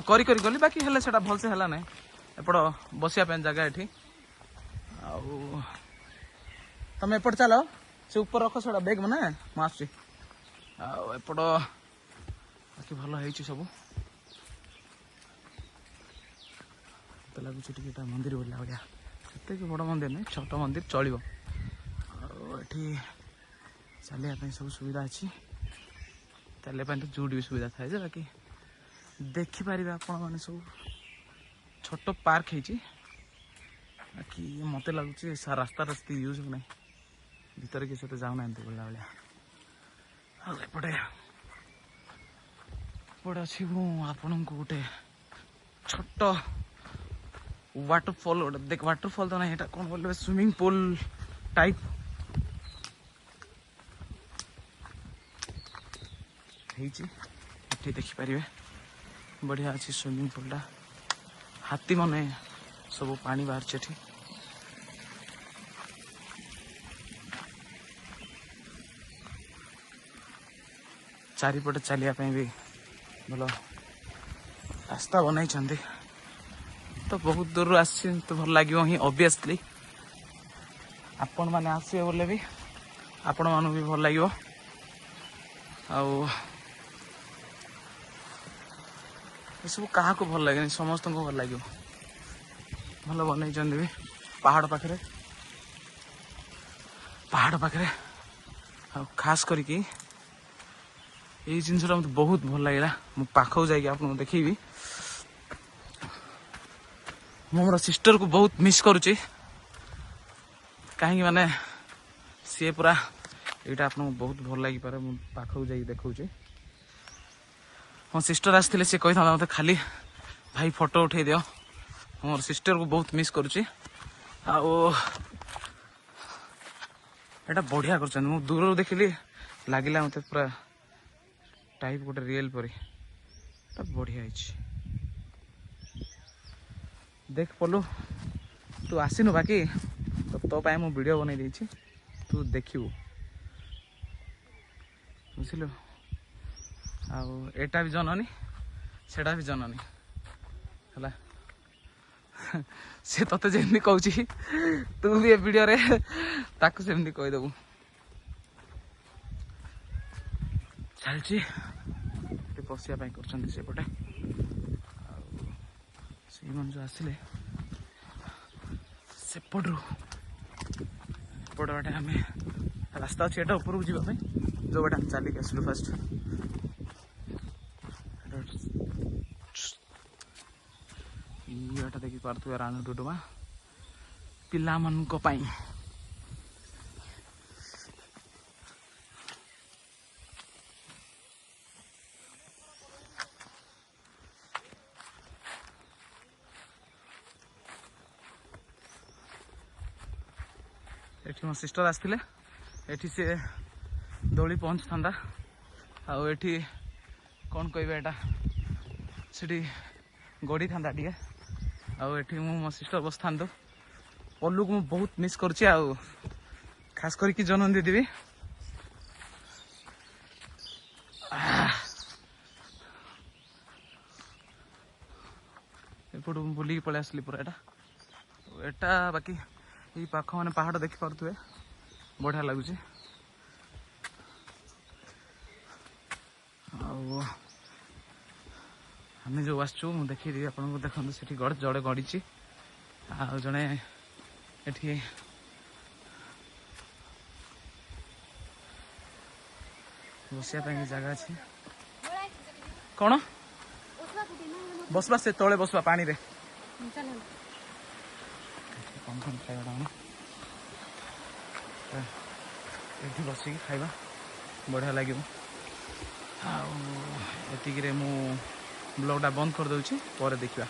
କରି କରି ଗଲି, ବାକି ହେଲେ ସେଟା ଭଲସେ ହେଲା ନାହିଁ। ଏପଟ ବସିବା ପାଇଁ ଜାଗା ଏଠି। ଆଉ ତମେ ଏପଟ ଚାଲ, ସେ ଉପରେ ରଖ ସେଟା ବେଗ୍, ମାନେ ମୁଁ ଆସୁଛି। ଆଉ ଏପଟ ବାକି ଭଲ ହେଇଛି ସବୁ। ମତେ ଲାଗୁଛି ଟିକେ ଏଇଟା ମନ୍ଦିର ବୋଲିଲା ଭଳିଆ। ସେତିକି ବଡ଼ ମନ୍ଦିର ନାହିଁ, ଛୋଟ ମନ୍ଦିର ଚଳିବ। ଆଉ ଏଠି ଚାଲିବା ପାଇଁ ସବୁ ସୁବିଧା ଅଛି। ଚାଲିବା ପାଇଁ ତ ଯେଉଁଠି ବି ସୁବିଧା ଥାଏ ଯେ, ବାକି ଦେଖିପାରିବେ ଆପଣମାନେ ସବୁ ଛୋଟ ପାର୍କ ହେଇଛି। ବାକି ମୋତେ ଲାଗୁଛି ରାସ୍ତା ରାସ୍ତି ୟୁଜ୍ ହେଉନାହିଁ, ଭିତରେ କିଛି ସେତେ ଯାଉନାହାନ୍ତି ବୋଲିଲା ଭଳିଆ। ଆଉ ଏପଟେ ଏପଟେ ଅଛି, ମୁଁ ଆପଣଙ୍କୁ ଗୋଟେ ଛୋଟ ୱାଟରଫଲ୍ ଗୋଟେ ଦେଖ। ୱାଟରଫଲ୍ ତ ନାହିଁ, ଏଇଟା କ'ଣ ବୋଲେ ସୁଇମିଂ ପୁଲ୍ ଟାଇପ୍ ହେଇଛି ଏଠି, ଦେଖିପାରିବେ। ବଢ଼ିଆ ଅଛି ସୁଇମିଂ ପୁଲ୍ଟା। ହାତୀମାନେ ସବୁ ପାଣି ବାହାରୁଛି ଏଠି। ଚାରିପଟେ ଚାଲିବା ପାଇଁ ବି ଭଲ ରାସ୍ତା ବନାଇଛନ୍ତି। ତ ବହୁତ ଦୂରରୁ ଆସିଛି ତ ଭଲ ଲାଗିବ ହିଁ ଅବଭିୟସଲି। ଆପଣମାନେ ଆସିବେ ବୋଲେ ବି ଆପଣମାନଙ୍କୁ ବି ଭଲ ଲାଗିବ। ଆଉ ଏସବୁ କାହାକୁ ଭଲ ଲାଗେନି? ସମସ୍ତଙ୍କୁ ଭଲ ଲାଗିବ। ଭଲ ବନେଇଛନ୍ତି ବି ପାହାଡ଼ ପାଖରେ, ପାହାଡ଼ ପାଖରେ। ଆଉ ଖାସ କରିକି ଏଇ ଜିନିଷଟା ମୋତେ ବହୁତ ଭଲ ଲାଗିଲା। ମୁଁ ପାଖକୁ ଯାଇକି ଆପଣଙ୍କୁ ଦେଖେଇବି। ମୁଁ ମୋର ସିଷ୍ଟରକୁ ବହୁତ ମିସ୍ କରୁଛି, କାହିଁକି ମାନେ ସିଏ ପୁରା ଏଇଟା ଆପଣଙ୍କୁ ବହୁତ ଭଲ ଲାଗିପାରେ। ମୁଁ ପାଖକୁ ଯାଇକି ଦେଖାଉଛି। ମୋ ସିଷ୍ଟର ଆସିଥିଲେ ସିଏ କହିଥାନ୍ତା ମୋତେ ଖାଲି ଭାଇ ଫଟୋ ଉଠେଇ ଦିଅ। ମୋର ସିଷ୍ଟରକୁ ବହୁତ ମିସ୍ କରୁଛି। ଆଉ ଏଇଟା ବଢ଼ିଆ କରୁଛନ୍ତି। ମୁଁ ଦୂରରୁ ଦେଖିଲି, ଲାଗିଲା ମୋତେ ପୁରା ଟାଇପ୍ ଗୋଟେ ରିଏଲ୍ ପରି। ଏଟା ବଢ଼ିଆ ହେଇଛି। ଦେଖ ପଲୁ, ତୁ ଆସିନୁ, ବାକି ତ ତୋ ପାଇଁ ମୁଁ ଭିଡ଼ିଓ ବନେଇ ଦେଇଛି, ତୁ ଦେଖିବୁ, ବୁଝିଲୁ? ଆଉ ଏଇଟା ବି ଜନନୀ, ସେଟା ବି ଜନନୀ ହେଲା। ସେ ତତେ ଯେମିତି କହୁଛି, ତୁ ବି ଏ ଭିଡ଼ିଓରେ ତାକୁ ସେମିତି କହିଦେବୁ। ଚାଲିଛି ଏଠି ବସିବା ପାଇଁ କରୁଛନ୍ତି ସେପଟେ। ଆଉ ସେଇମାନେ ଯେଉଁ ଆସିଲେ ସେପଟରୁ, ଏପଟ ବାଟେ ଆମେ ରାସ୍ତା ଅଛି ଏଟା ଉପରକୁ ଯିବା ପାଇଁ, ଯେଉଁ ବାଟେ ଆମେ ଚାଲିକି ଆସିଲୁ ଫାଷ୍ଟ। ଇଏଟା ଦେଖିପାରୁଥିବେ ରାଣୀ ଡୁଡୁମା ପିଲାମାନଙ୍କ ପାଇଁ। ଏଠି ମୋ ସିଷ୍ଟର ଆସିଥିଲେ, ଏଠି ସିଏ ଦୋଳି ପହଞ୍ଚିଥାନ୍ତା। ଆଉ ଏଠି କ'ଣ କହିବେ, ଏଇଟା ସେଠି ଗଡ଼ିଥାନ୍ତା ଟିକେ। ଆଉ ଏଠି ମୁଁ ମୋ ସିଷ୍ଟର ବସିଥାନ୍ତୁ। ପଲ୍ଲୁକୁ ମୁଁ ବହୁତ ମିସ୍ କରୁଛି, ଆଉ ଖାସ କରିକି ଜନନ ଦିଦି ବି। ଏପଟୁ ମୁଁ ବୁଲିକି ପଳେଇ ଆସିଲି ପୁରା। ଏଇଟା ଏଟା ବାକି ଏଇ ପାଖ ମାନେ ପାହାଡ଼ ଦେଖିପାରୁଥିବେ, ବଢ଼ିଆ ଲାଗୁଛି। ଆଉ ଆମେ ଯେଉଁ ଆସିଛୁ, ମୁଁ ଦେଖେଇଦେବି ଆପଣଙ୍କୁ। ଦେଖନ୍ତୁ ସେଠି ଗଡ଼ ଜଣେ ଗଡ଼ିଛି, ଆଉ ଜଣେ ଏଠି ବସିବା ପାଇଁ ଜାଗା ଅଛି। କ'ଣ ବସବା? ସେ ତଳେ ବସବା ପାଣିରେ। କ'ଣ କ'ଣ ଖାଇବା କ'ଣ ଏଠି ବସିକି ଖାଇବା, ବଢ଼ିଆ ଲାଗିବ। ଆଉ ଏତିକିରେ ମୁଁ ବ୍ଲଗ୍ଟା ବନ୍ଦ କରିଦେଉଛି, ପରେ ଦେଖିବା।